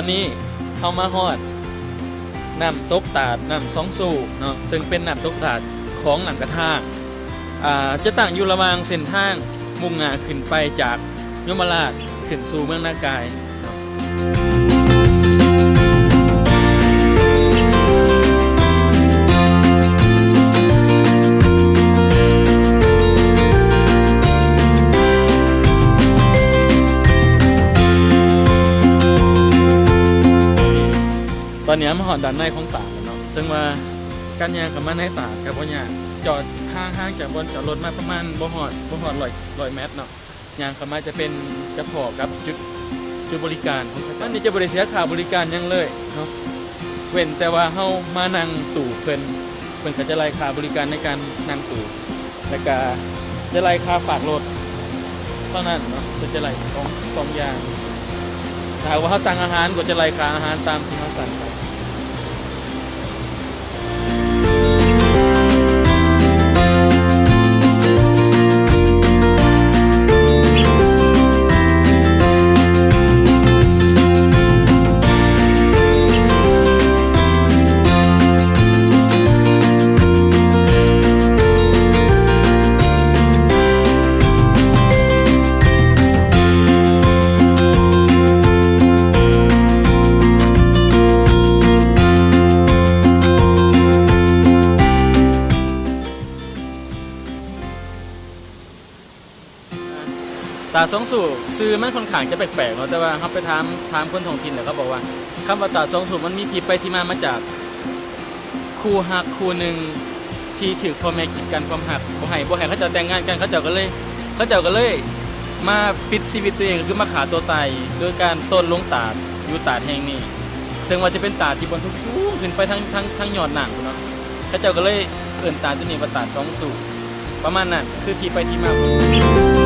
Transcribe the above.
ຕອນນີ້ເຮົາມາຮອດນ້ຳຕົກຕາດ ນ້ຳຊອງຊູເນາະ ເຊິ່ງເປັນນ້ຳຕົກຕາດຂອງນ້ຳກະທາງ ອ່າ ຈະຕັ້ງຢູ່ລະຫວ່າງເສັ້ນທາງມຸ່ງໜ້າຂຶ້ນໄປຈາກຍົມມະລາດຂຶ້ນສູ່ເມືອງນາກາຍເນາະ. ຕອນນີ້ເຮົາມາຮອດດ້ານໃນຂອງຕາດແລ້ວເນາະ ເຊິ່ງວ່າການຍ່າງເຂົ້າມາໃນຕາດກໍບໍ່ຍາກ ຈອດ ຫ່າງ ຫ່າງຈາກບ່ອນຈອດລົດມາປະມານບໍ່ຮອດ ບໍ່ຮອດຮ້ອຍ ຮ້ອຍແມັດເນາະ. ຍ່າງເຂົ້າມາຈະເປັນ ຈະພໍ້ກັບຈຸດ ຈຸດບໍລິການຂອງເຂົາເຈົ້າ ມັນນີ້ຈະບໍ່ໄດ້ເສຍຄ່າບໍລິການຫຍັງເລີຍເນາະ ເວັ້ນແຕ່ວ່າເຮົາມານັ່ງຕູ້ເພິ່ນ ເພິ່ນກໍຈະໄລ່ຄ່າບໍລິການໃນການນັ່ງຕູ້ ແລ້ວກະຈະໄລ່ຄ່າຝາກລົດເທົ່ານັ້ນເນາະ ເພິ່ນຈະໄລ່ສອງ ສອງຢ່າງ. ຖ້າຫາກວ່າເຮົາສັ່ງອາຫານ ກໍຈະໄລ່ຄ່າອາຫານຕາມທີ່ເຮົາສັ່ງໄປ. ຕາດຊອງຊູ່ ຊື່ມັນຂ້ອນຂ້າງຈະແປກໆເນາະ ແຕ່ວ່າເຮົາໄປຖາມ ຖາມຄົນທ້ອງຖິ່ນແລ້ວ ເຂົາບອກວ່າຄຳວ່າຕາດຊອງຊູ່ ມັນມີທີ່ໄປທີ່ມາ ມາຈາກຄູ່ຮັກຄູ່ໜຶ່ງທີ່ຖືກພໍ່ແມ່ກີດກັ້ນຄວາມຮັກ ບໍ່ໃຫ້ ບໍ່ໃຫ້ເຂົາເຈົ້າແຕ່ງງານກັນ ເຂົາເຈົ້າກໍເລີຍ ເຂົາເຈົ້າກໍເລີຍມາປິດຊີວິດຕົວເອງ ກໍຄືມາຂ້າຕົວຕາຍໂດຍການໂຕນລົງຕາດ ຢູ່ຕາດແຫ່ງນີ້ ເຊິ່ງວ່າຈະເປັນຕາດທີ່ບ່ອນສູງໆຂຶ້ນໄປທາງ ທາງ ທາງຍອດນ້ຳພຸ້ນເນາະ ເຂົາເຈົ້າກໍເລີຍເອີ້ນຕາດຕົວນີ້ວ່າຕາດຊອງຊູ່ ປະມານນັ້ນ ຄືທີ່ໄປທີ່ມາ.